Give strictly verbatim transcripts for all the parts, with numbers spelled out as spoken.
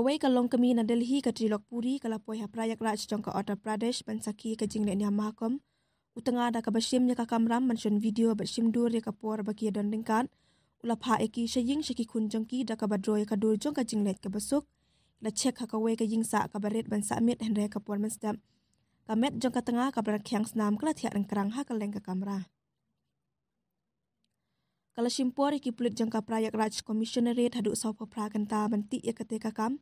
Kawei ka longkmie na Delhi, ka Trilok Puri, ka la poi ha Prayagraj jong ka Uttar Pradesh ban sakhi ka jingleh niam mahakom u tnga da kaba shim ïa ka kamram ban shon video bad shim dur ïa ka por ba ki ïa don ryngkat. U la phah ïa ki sha ïing sha ki khun jong ki da kaba draw ïa ka dur jong ka jingleh kaba suk. La check ha kawei ka ïing sah kaba rit ban sah miet, hynrei ka por mynstep ka met jong ka tnga kaba rkhiang snam ka la thiah ryngkrang ha ka leng ka kamra. Ka la shim por ïa ki pulit jong ka Prayagraj Commissionerate haduh sawphew phra kynta ban tih ïa katei ka kam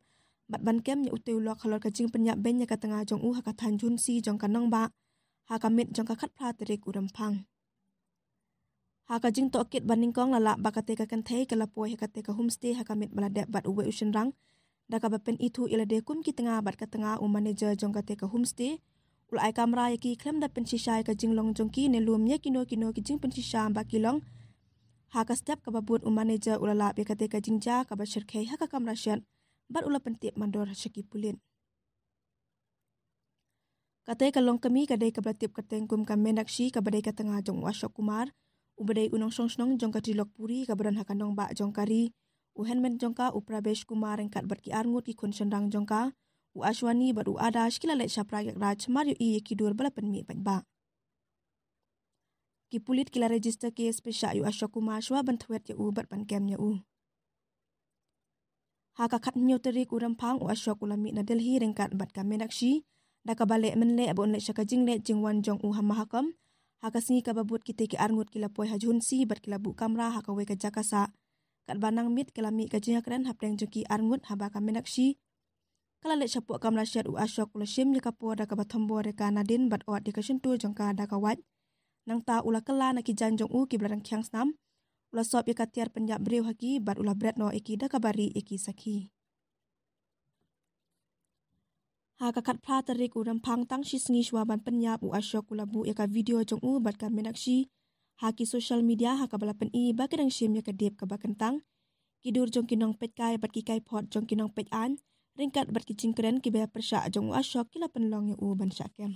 bad ban kem ïa utei u lok halor ka jingpynïap beiñ ïa ka tnga jong u ha ka thaiñ Jhonsi jong ka nongbah ha ka miet jong ka khatphra tarik u Rymphang. Ha ka jingtohkit ba nyngkong, la lah ba katei ka kynthei ka la poi ha katei ka homestay ha ka miet ba la dep bad uwei u shynrang da kaba pynithuh ïa lade kum ki tnga bad ka tnga, u manager jong katei ka homestay, u la ai kamra ïa ki khlem da pynshisha ïa ka jinglong jong ki ne lum ïa kino kino ki jingpynshisha ba ki long. Ha ka step kaba bud, u manager u la lap ïa katei ka jingjia kaba shyrkhei ha ka kamra shet bad u la pyntip mandor sha ki pulit. Katei ka longkmie ka dei kaba la tip kyrteng kum ka Meenakshi, kaba dei ka tnga jong u Ashok Kumar, uba dei u nongshong shnong jong ka Trilok Puri kaba don ha ka nongbah jong ka ri. U hynmen jong ka, u Prabesh Kumar, ryngkat bad ki arngut ki khun shynrang jong ka, u Ashwani bad u Adarsh, ki la leit sha Prayagraj mar ïohi ïa ki dur ba la pynmih paidbah. Ki pulit ki la register case pyrshah ïa u Ashok Kumar shuwa ban thwet ïa u bad ban kem ïa u. Ha ka khathynñiew tarik u Rymphang, u Ashok u la mih na Delhi ryngkat bad ka Meenakshi da kaba leh mynleh ba un leit sha ka jingleh jingwan jong u ha mahakom. Ha ka sngi kaba bud, kitei ki arngut ki la poi ha Jhonsi bad ki la buh kamra ha kawei ka jaka sah. Katba nang miet, ka la mih ka jingïakren hapdeng jong ki arngut haba ka Meenakshi ka la leit shapoh kamra shet. U Ashok u la shim ïa ka por da kaba thombor ïa ka nadien bad ot ïa ka shyntur jong ka da ka wait. Nangta u la kylla na ki jaiñ jong u kiba la rkhiang snam, u la sop ïa ka tiar pynïap briew ha ki bad u la bret noh ïa ki da kaba rieh ïa ki sakhi. Ha ka khatphra tarik u Rymphang, tang shi sngi shuwa ban pynïap, u Ashok u la buh ïa ka video jong u bad ka Meenakshi ha ki social media ha kaba la pyni ba ki dang shim ïa ka dep kaba kyntang. Ki dur jong ki nongpeitkai bad ki kaiphod jong ki nongpeit aiñ ryngkat bad ki jingkren kiba ïapyrshah jong u Ashok ki la pynlong ïa u ban shah kem.